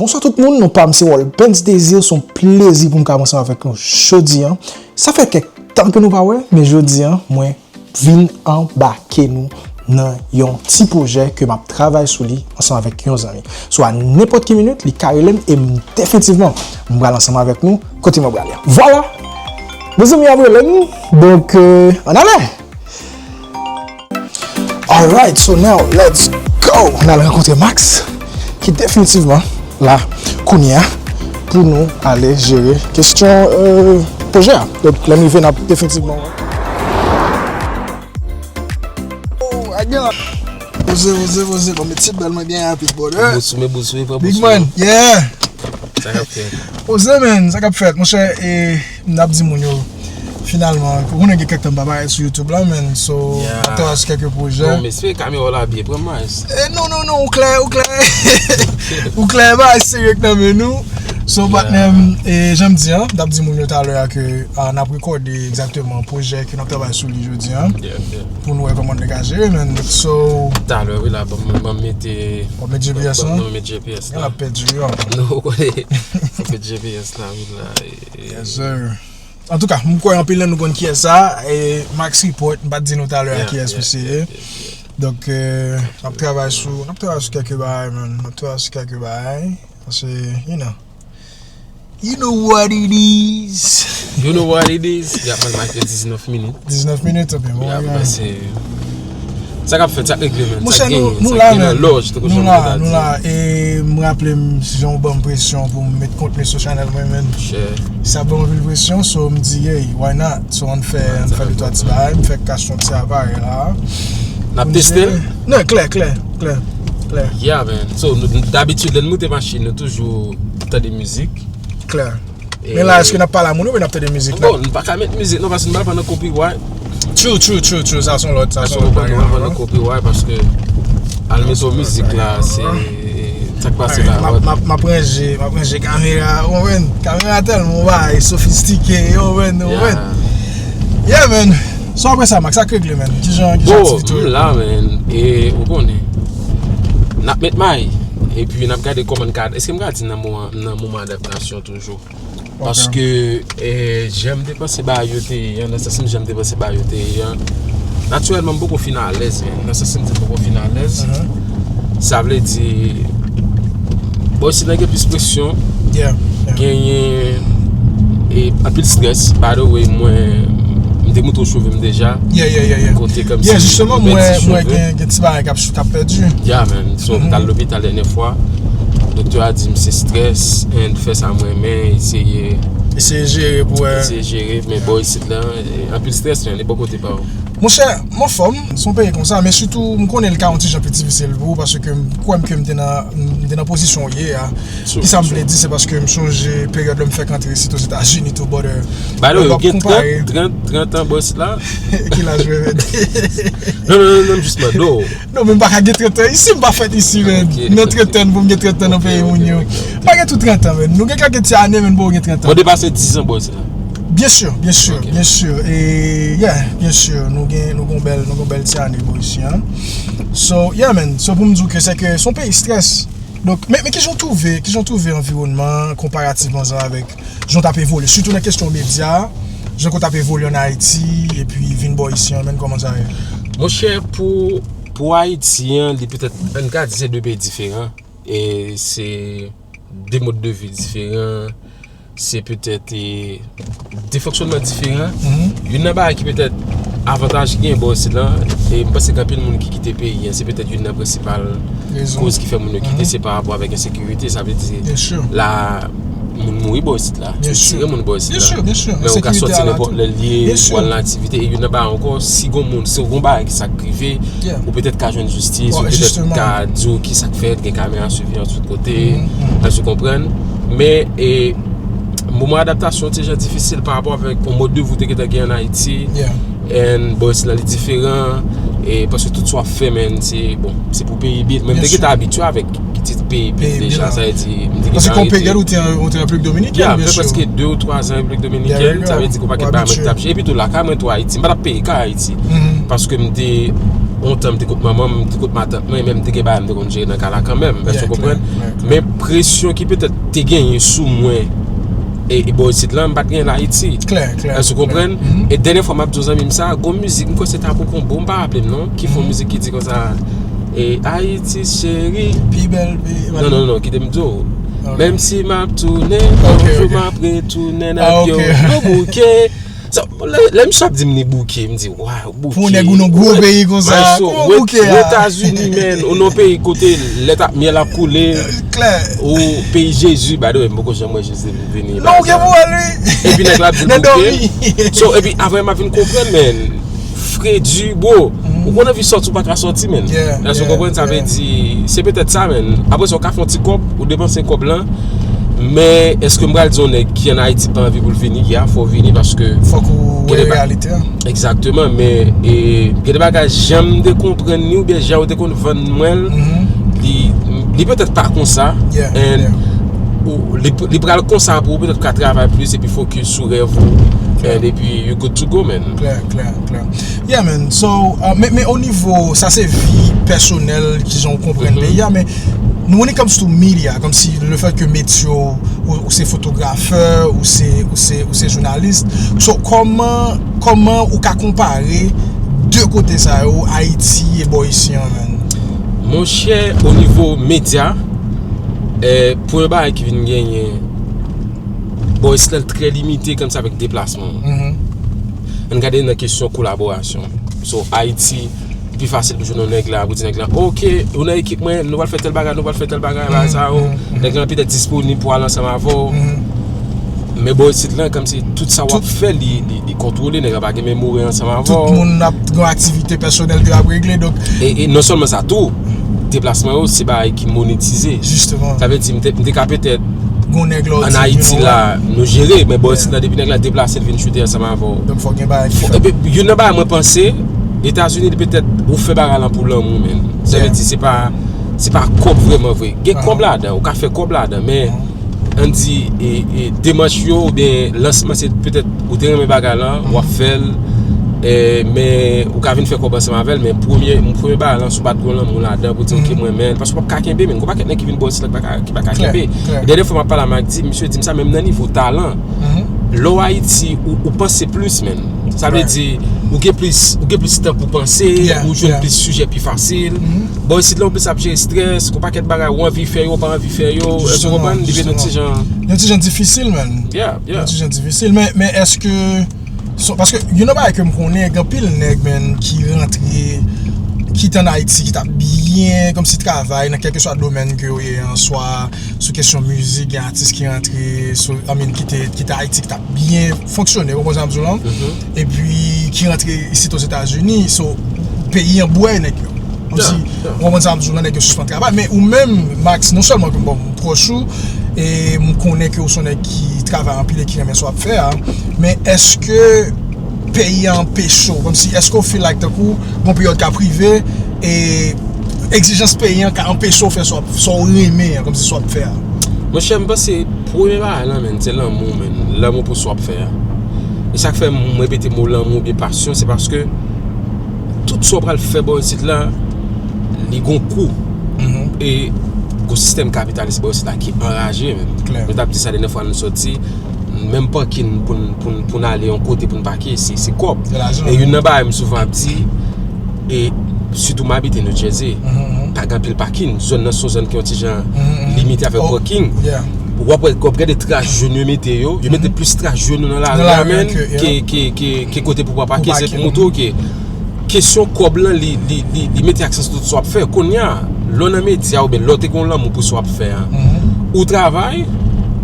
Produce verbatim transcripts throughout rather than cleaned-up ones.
Bonswa tout moun, non pa m se Walpens Désir, se yon plezi pou m ka ansanm avèk nou jodi a. Sa fè kèk tan ke nou pa wè, men jodi a, mwen vin anbake nou nan yon ti pwojè ke m ap travay sou li ansanm avèk yon zanmi. So a nenpòt ki minit, li ka rele m e m definitivman, m pral ansanm avèk nou kote mwen prale. Vwala! Mezanmi ap rele m, donk, euh, ann ale! Alright, so now let's go! N al rankontre Max, ki definitivman la kounye a pou nou ale jere kesyon, euh, pwojè a. Donk, lè m rive, n ap definitivman wè. Oh, a gen la. Poze, poze, poze. Bon, met seatbelt mwen byen rapid, brother. Bousou, men bousou, pran bousou. Big man, yeah. Sa k ap fèt? Poze, man, sa k ap fèt, monchè, e, m ap di moun yo, finalman, ou konnen gen kèk tan m pa parèt sou YouTube la, man, so, yeah, m ap travay sou kèk pwojè. Bon, mesye, kamera w la byen pran, man. Eh, non, non, non, ou klè, ou klè. Ou klè, bagay serye k nan men nou. So, yeah, patnè m, e, jan m di an, m t ap di moun yo talè a ke, a, n ap rekòde egzakteman pwojè ke n ap travay sou li jodi an. Yeah, yeah. Pou nou wè kòman nou ka jere, man. So, talè, wi, la, ban m, ban m mete, w ap met G P S ban, ban, ban m met G P S la. L ap pèdi, yo. Non, w konnen, fòk met G P S la, wi, la. E, e. Yes, sir. Antouka, m kwè anpil nan nou konn kiyès sa, e, Max Report, m pa t di nou talè a, yeah, kiyès, yeah, misye ye, yeah, yeah, yeah. Donk, euh, n ap travay sou, n ap travay sou kèk bagay, man. N ap travay sou kèk bagay. Paske, you know. You know what it is. You know what it is. Y ap mal make diznèf minit. Diznèf minit, ok, bon, y ap, yeah, pase. Sa k ap fèt, sa k regle, man. Monchè, sa k nou, genyen, nou sa la, k genyen nan lòj, tankou jan nou ta di. Nou la, nou la. E m raple m, si jan w ban m presyon pou m met kontni sou chanèl mwen, man. Monchè. Sa ban m anpil presyon, so m di, hey, why not? So ann fè, ann fè de twa ti bagay, m fè kach yon ti aparèy la. N ap teste l? Non, klè, klè, klè, klè. Yeah, man. So, nou, dabitid, lè n moute machin, nou toujou tande mizik. Klè. E men la, èske n ap pale a moun oubyen n ap tande mizik la? Bon, n pa ka met mizik non, paske n pral pran nan copyright. True, true, true, true. Sa se yon lòt, sa se yon lòt bagay ankò. N pral pran nan copyright paske al met yon mizik la, se sa k pase la. M ap, m ap, m ap ranje, m ap ranje kamera, ou konprann? Kamera tèlman yon bagay sofistike, ou konprann, ou konprann? Yeah. Yeah, man. So apre sa, Max, sa k regle, man? Kijan, kijan aktivite yo? Bon, m la, man. E, ou konnen. N ap met may. Epi n ap gade kòman n ka, èske m ka di nan moman, nan moman adaptasyon toujou? Ok. Paske, eh, jan m te panse bagay yo te ye an, nan sans m jan m te panse bagay yo te ye an, natirèlman, m poko fin alèz, men nan sans m di m poko fin alèz. Mhm. Sa vle di, bò isit la gen plis presyon, yeah, yeah, genyen, e, anpil strès. By the way, mwen, m te montre w cheve m deja. Yeah, yeah, yeah, yeah. Kote kòmsi m pèdi cheve. Yeah, jisteman, mwen, mwen gen, gen ti bagay k ap, k ap pèdi. Yeah, man. So, m t al lopital dènye fwa. Doktè a di m se strès, and fè sa m renmen, eseye, eseye jere pou, eh, eseye jere, men bò isit la, eh, anpil strès, men li bò kote pa w. Monchè, m anfòm, se yon peyi konsa, men sitou, m konnen l ka yon ti jan pi difisil pou ou, paske m kwè m ke m te nan, m te nan pozisyon w ye a. True, true. Kisa m vle di, se paske m sonje peryòd lè m fèk antre isit Ozetazini tou, brother. By the way, ou gen trant, trant, trant an, bò isit la? Ki laj mwen, man? Non, non, non, non, m jis mande w. Non, men m pa ka gen trant an isi, m pa fèt isi, man. Ok, ok. Nan trant an, pou m gen trant an nan peyi moun yo. Ok, ok, ok. M pa gen tou trant an, man. Nou gen kèk ti ane, men m poko gen trant an. Bon, depase diz an bò isit la. Byen si, byen si, ok, byen si. E, yeah, byen si. Nou gen, nou gen yon bèl, nou gen yon bèl ti ane bò isi, an. So, yeah, man. So, pou m di w ke se ke se yon peyi strès. Donk, men, men kijan w twouve, kijan w twouve anviwònman an konparativman avèk jan w t ap evolye, sitou nan kesyon medya, jan ke w t ap evolye ann Ayiti, epi vin bò isi an, menm kòman sa ye? Monchè, pou, pou Ayiti an, li petèt, ann ka di se de peyi diferan, e se de mòd de vi diferan, se petèt, e, de fonksyònman diferan. Mhm. Youn nan bagay ki petèt avantaj ki gen bò isit la, e m panse gen anpil moun ki kite peyi an, se petèt youn nan prensipal koz ki fè moun yo kite, se pa rapò avèk ensekirite, sa vle di la moun mouri bò isit la, yo tire moun bò isit la. Byen si, byen si. Men ou ka sòti nenpòt lè l ye, ou al nan aktivite, e youn nan bagay ankò, si gon moun, si gon bagay ki sa k rive, ou petèt ka jwenn jistis, ou petèt ka di w ki sa k fèt, gen kamera siveyans tout kote, èske w konprann? Men, e, moman adaptasyon te jan difisil pa rapò avèk yon mòd de vi w te gentan gen ann Ayiti. And bò isit la li diferan, e paske tout sa w ap fè, man, se, bon, se pou peyi byen. Men m te gentan abitye avèk ti peyi byen deja, sa vle di, m te gentan rete. Paske w te, ou te an Repiblik Dominikèn, byen si. Fè prèske de ou twa zan Repiblik Dominikèn, sa vle di gen yon pakèt bagay mwen ki t ap chanje. Epi tou lakay mwen tou Ayiti, m pa t ap peye kay Ayiti. Paske m te Yon tan m te kot manman m, m te kot matant mwen, men m te gen bagay m te konn jere nan kay la kanmenm. Èske w konprann? Men presyon ki petèt te genyen sou mwen e, e bò isit la, m pa t genyen l Ayiti. Èske w konprann? E dènye fwa m ap di yon zanmi m sa, gon mizik, m kwè se Tapo Combo, m pa raple m non, ki fè yon mizik ki di konsa, e Ayiti cheri. Pi bèl peyi. Non, non, non, kite m di w. Menm si m ap tounen, yon jou m ap retounen ak yo, yo bouke. Sa, lè, lè misye ap di m li bouke, m di, waw, bouke. Pou yon nèg ou nan gwo peyi konsa, kòman w bouke a? Etazini, men, ou nan peyi kote lèt ak myèl ap koule. Klè. Ou peyi Jezi, by the way, m poko janm wè Jezi vini. Non, ou gen pou wè l, wi. Epi nèg la ap di l bouke. So, epi apre m ap vin konprann, men, fredi, bro. Ou konn anvi sòti, ou pa ka sòti, men. Èske w konprann? Sa vle di, se petèt sa, men. Apre sa, ou ka fè yon ti kòb, ou depanse kòb lan. Men èske m pral di yon nèg ki ann Ayiti pa anvi pou l vini? Ya, fò w vini paske fòk ou wè reyalite a. Egzakteman, men e, gen de bagay jan m te konprann li oubyen jan yo te konn vann mwen l, li, li petèt pa konsa. And ou, li, li pral konsa pou ou petèt ka travay plis epi fokis sou rèv ou. And epi you good to go, man. Klè, klè, klè. Yeah, man. So, uh, men, men o nivo, sa se vi pèsonèl, kijan w konprann peyi a, men when it comes to media, kòmsi le fait que metye w, ou, ou se fotografè, ou se, ou se, ou se jounalis. So, kòman, kòman ou ka konpare de kote sa yo, Ayiti e bò isi an, man? Monchè, o nivo medya, eh, premye bagay ki vin genyen, bò isi la trè limite kòmsi avèk deplasman. Ann gade nan kesyon kolaborasyon. So, Ayiti, li pi fasil pou jwenn yon nèg la, pou di nèg la, oke, ou nan ekip mwen, nou pral fè tèl bagay, nou pral fè tèl bagay, bagay sa yo. Nèg la petèt disponib pou al ansanm avè w. Men bò isit la, kòmsi tout sa w ap fè, li, li, li kontwole, nèg la pa gen menm orè ansanm avè w. Tout moun ap gen aktivite pèsonèl yo ap regle, donk. E, e non sèlman sa tou, deplasman yo, se bagay ki monetize. Jisteman. Sa vle di, m te, m te ka petèt ann Ayiti la, nou jere, men bò isit la, depi nèg la deplase, l vin choute ansanm avè w. Donk, fòk gen bagay ki fèt. Epi, youn nan bagay mwen panse, Etazini, li petèt ou fè bagay lan pou lanmou, men. Sa vle di, se pa, se pa kòb vrèman vre. Gen kòb ladan, ou ka fè kòb ladan, men, ann di, e, e, demach yo, oubyen lansman, se petèt ou te renmen bagay lan, w ap fè l, e, men ou ka vin fè kòb ansanm avè l, men premye, premye bagay lan, si w pa t gon lanmou ladan, pou di, oke, mwen renmen l, paske w p ap ka kenbe, men, gon pakèt nèg ki vin bò isit la, ki pa ka, ki pa ka kenbe. E dènye fwa m ap pale a Magdi, misye di m sa, menm nan nivo talan, lè w Ayiti, ou, ou panse plis, men. Sa vle di, ou gen plis, ou gen plis tan pou panse, ou jwenn plis sijè pi fasil. Bò isit la, ou plis ap jere estrès, gon pakèt bagay, ou anvi fè yo, ou pa anvi fè yo, èske w konprann? Li vin yon ti jan. Yon ti jan difisil, man. Yon ti jan difisil, men, men èske, so, paske youn nan bagay ke m konnen, gen anpil nèg, man, ki rantre, ki t ann Ayiti, ki t ap byen, kòmsi travay nan kèlkeswa domèn ke yo ye an, swa sou kesyon mizik, gen atis ki rantre, sou, I mean, ki te, ki te Ayiti, ki t ap byen fonksyone, ou konprann sa m di w lan? Epi ki rantre isit Ozetazini, so, peyi an bwè nèg yo. Kòmsi, ou konprann sa m di w lan, nèg yo sispann travay. Men ou menm, Max, non sèlman ke, bon, m pwòch ou, e m konnen ke ou se yon nèg ki travay anpil e ki renmen sa w ap fè a, men èske peyi a anpeche w, kòmsi, èske w feel like tankou gon peryòd k ap rive, e egzijans peyi an ka anpeche w fè sa w ap, sa w renmen an, kòmsi sa w ap fè a? Monchè, m panse premye bagay lan, menn, se lanmou, menn. Lanmou pou sa w ap fè a. E sa k fè m repete mo lanmou oubyen pasyon, se paske tout sa w pral fè bò isit la, li gon kou. E gon sistèm kapitalis bò isit la ki anraje, menn. Mwen t ap di sa dènye fwa nou sòti, menm pakin pou n, pou n, pou n ale yon kote pou n pake, se, se kòb. E youn nan bagay m souvan ap di, e sitou m abite New Jersey, pa gen anpil pakin. Zòn nan se yon zòn ki yon ti jan limite avèk pakin. W ap wè, w ap gade tras jòn yo mete yo, yo mete plis tras jòn yo nan lari a, menn, ke, ke, ke, ke kote pou w pake, se pou moto, ke kesyon kòb lan, li, li, li, li mete aksan sou tout sa w ap fè. Kounye a, lè w nan medya oubyen lè w te gen lanmou pou sa w ap fè a, ou travay,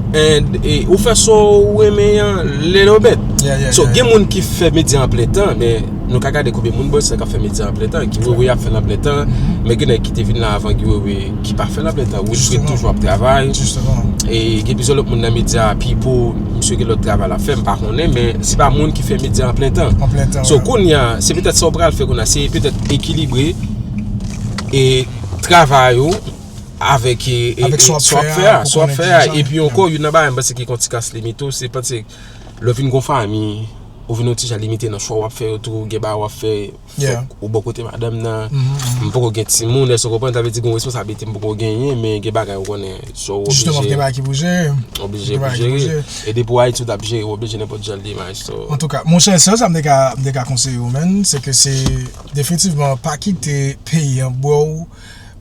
and, e, ou fè sa w renmen an, lè w bèt. So, gen moun ki fè medya an plen tan, men nou ka gade konbyen moun bò isit la k ap fè medya an plen tan, Guy Wewe ap fè l an plen tan, men gen nèg ki te vin la avan Guy Wewe ki pa fè l an plen tan. Wilfred toujou ap travay. E gen plizyè lòt moun nan medya, Pipo, misye gen lòt travay l ap fè, m pa konnen, men se pa moun ki fè medya an plen tan. So, kounye a, se petèt sa w pral fè kounye a, se petèt ekilibre e travay ou avèk, e, e, sa w ap fè a, sa w ap fè a. Epi ankò, youn nan bagay m panse ki gon ti kas limite w, se panse lè w vin gon fanmi, ou vin yon ti jan limite nan chwa w ap fè yo tou, gen bagay w ap fè, fòk ou bò kote madanm nan. M poko gen timoun, èske w konprann? Sa vle di gen yon responsablite m poko genyen, men gen bagay ou konnen, so w oblije. Gen bagay ki pou jere. Oblije pou jere. E depi w Ayiti, w t ap jere, w oblije nenpòt jan l ye, man, so. Antouka, monchè, sèl sa m te ka, m te ka konseye w, man, se ke se definitivman pa kite peyi an bwè w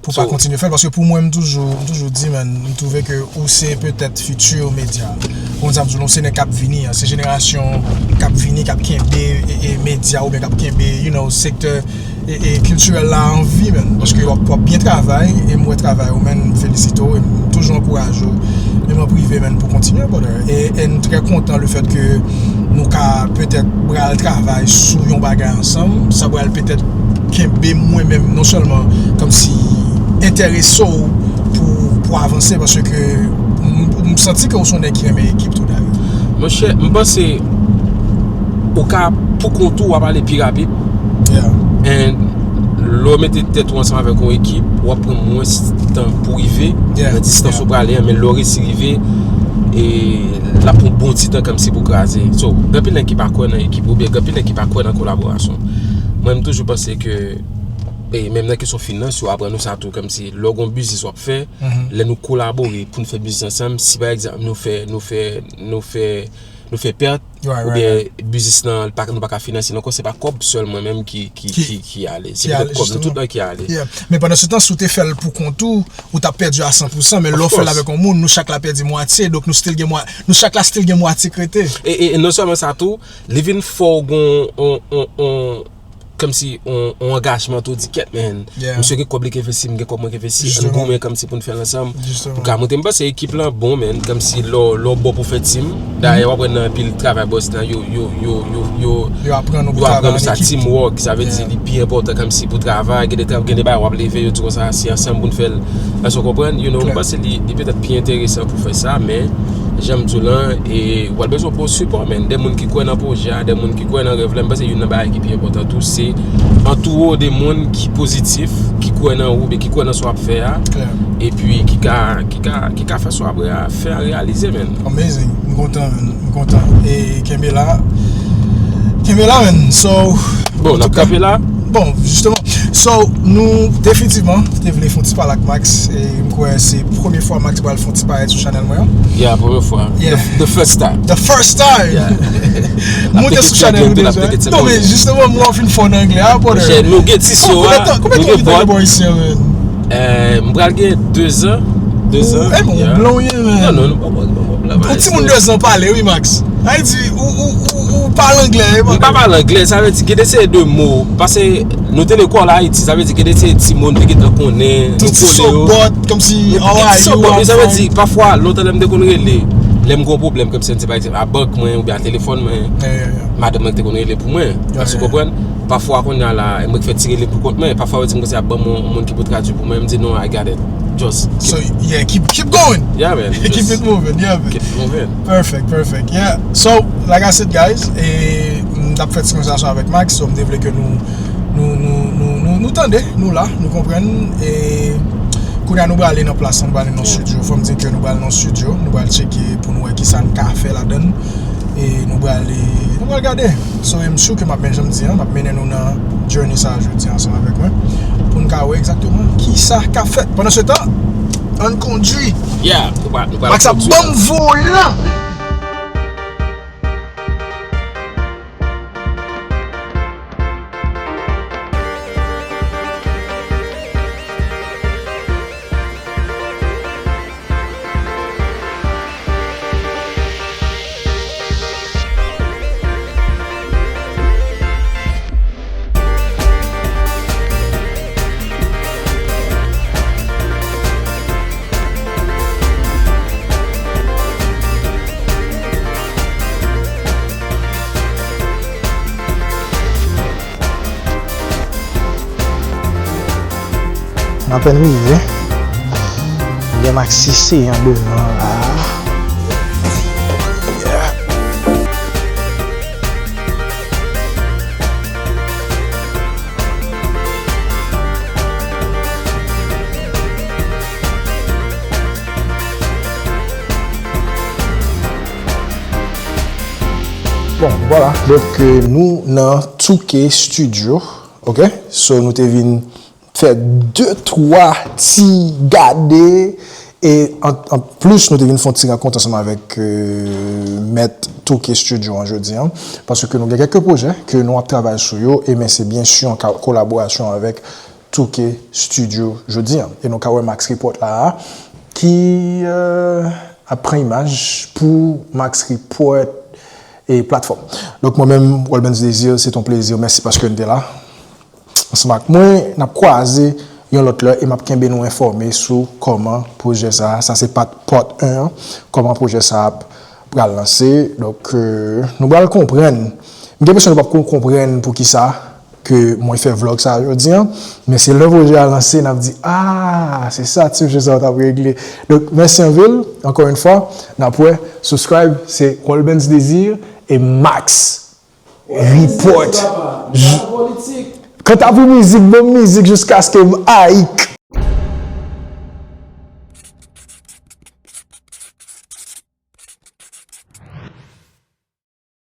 pou w pa kontinye fè l, paske pou mwen, m toujou, m toujou di, man, m twouve ke ou se petèt futur medya. Konn sa m di w, se nèg k ap vini an, se jenerasyon k ap vini, k ap kenbe, e, e, medya oubyen k ap kenbe, you know, sektè, e, e, kiltirèl la an vi, man. Paske w ap, w ap byen travay, e m wè travay ou, man, m felisite w, e m toujou ankouraje w, menm an prive, man, pou kontinye, brother. E, e m trè kontan le fèt ke nou ka petèt pral travay sou yon bagay ansanm, sa pral petèt kenbe mwen menm non sèlman kòmsi enterese w pou, pou avanse, paske m, m santi ke w se yon nèg ki renmen ekip tou dayè. Monchè, m panse ou ka pou kont ou, w ap ale pi rapid. And lè w mete tèt ou ansanm avèk yon ekip, w ap pran mwens tan pou rive nan distans ou prale an, men lè w resi rive, e l ap pran bon ti tan kòmsi pou kraze. So, gen anpil nèg ki pa kwè nan ekip, oubyen gen anpil nèg ki pa kwè nan kolaborasyon. Mwen, m toujou panse ke, e menm nan kesyon finans, yo aprann nou sa tou, kòmsi lè w gen yon biznis w ap fè, lè nou kolabore pou n fè biznis ansanm, si pa egzanp nou fè, nou fè, nou fè, nou fè pèt, oubyen biznis nan, nou pa ka finanse l ankò, se pa kòb sèl mwen menm ki, ki, ki, ki ale. Se petèt kòb nou tout la ki ale. Men pandan se tan, si w te fè l pou kont ou, ou t ap pèdi a san pou san, men lè w fè l avèk yon moun, nou chak la pèdi mwatye, donk nou still gen mwa-, nou chak la still gen mwatye k rete. E, e, e non sèlman sa tou, li vin fè w gon, on, on, on, kòmsi on, on angajman tou di kèt, man. Misye gen kòb li k envesti, m gen kòb mwen k envesti, ann goumen kòmsi pou n fè l ansanm. Pou ka monte, m panse ekip lan bon, man, kòmsi lè w, lè w bon pou fè team. Dayè, w ap wè nan anpil travay bòs lan, yo, yo, yo, yo, yo, yo aprann nou sa teamwork, sa vle di li pi enpòtan kòmsi pou travay, gen de, gen de bagay w ap leve, yo di konsa, se ansanm pou n fè l. Èske w konprann? You know, m panse li, li petèt pi enteresan pou fè sa, men jan m di w lan, e w pral bezwen pran sipò, man. De moun ki kwè nan pwojè a, de moun ki kwè nan rèv la, m panse youn nan bagay ki pi enpòtan tou, se antoure w de moun ki pozitif, ki kwè nan ou, oubyen ki kwè nan sa w ap fè a, epi ki ka, ki ka, ki ka fè sa w ap fè a reyalize, man. Amazing. M kontan, man. M kontan. E kenbe la. Kenbe la, man. So, bon, n ap kanpe la. Bon, jisteman. So, nou definitivman te vle fè yon ti pale ak Max. E m kwè se premye fwa Max pral fè yon ti parèt sou chanèl mwen an. Yeah, premye fwa. Yeah. The, the first time. The first time. Yeah. Moute sou chanèl ou deja. Non, men jisteman, mwen fin fò nan anglè a, brother. Monchè, nou gen ti so a, nou gen bòd. Konbyen tan ou gen de bò isi an, man? Eh, m pral gen de zan. De zan. Eh, men ou blan ou ye, man. Non, non, nou pa blan, nou pa blan. Yon timoun de zan pale, wi, Max. Sa vle di, ou, ou, ou, ou pale anglè, wi, man. M pa pale anglè, sa vle di, gen de seri de mo. Paske nou te lekòl Ayiti, sa vle di, gen de seri timoun te gentan konnen, nou kole yo. Tout ti sobòt, kòmsi, how are you, I'm fine. Sa vle di, pafwa, lontan lè m te konn rele, lè m gen yon pwoblèm, kòmsi, se pa egzanp, a bank mwen, oubyen a telefòn mwen, madanm mwen ki te konn rele pou mwen. Èske w konprann? Pafwa kounye a la, mwen k fè ti rele pou kont mwen. Pafwa yo di m konsa y ap ban m yon moun ki pou tradui pou mwen. M di, "No, I got it. Just keep." So, yeah, keep, keep going. Yeah, man. Keep it moving, yeah, man. Keep it moving. Perfect, perfect. Yeah. So, like I said, guys, e m t ap fè ti konvèsasyon avèk Max, so m te vle ke nou, nou, nou, nou, nou, nou tande, nou la, nou konprann. E kounye a nou prale nan plas, nou prale nan studio. Fò m di ke nou prale nan studio, nou pral tcheke pou nou wè kisa n ka fè ladan l. E nou prale, nou pral gade. So, e m si ke m ap men-, jan m di an, m ap mennen nou nan journey sa a jodi a ansanm avèk mwen, pou n ka wè egzakteman kisa k ap fèt. Pandan se tan, ann kondui. Yeah, nou pral, nou pral kondui. Max ap ban m volan. N apèn rive. Gen Maxi se an devan la. Bon, vwala. Donk, euh, nou nan Two K Studio, ok? So, nou te vin fè de, twa ti gade, e an, an plis, nou te vin fè yon ti rankont ansanm avèk, euh, mèt Two K Studio an jodi an, paske nou gen kèk pwojè ke nou ap travay sou yo, e men se byen si an ka-, kolaborasyon avèk Two K Studio jodi an. E nou ka wè Max Report la a, ki, euh, ap pran imaj pou Max Report e platfòm. Donk, mwen menm, Walbens Désir, se ton plezi. Mèsi paske n te la. Ansanm ak mwen, n ap kwaze yon lòt lè e m ap kenbe nou enfòme sou kòman pwojè sa a, sa se part, part un an, kòman pwojè sa a ap pral lanse. Donk, euh, nou pral konprann. M gen enpresyon nou p ap ko-, konprann poukisa ke mwen fè vlog sa jodi an, men se lè pwojè a lanse, n ap di, ah, se sa ti mesye sa yo t ap regle. Donk, mèsi anpil, ankò yon fwa, n ap wè, subscribe, se Walbens Désir e Max Report. Kanta pou mizik, bon mizik jiskaske m ayik.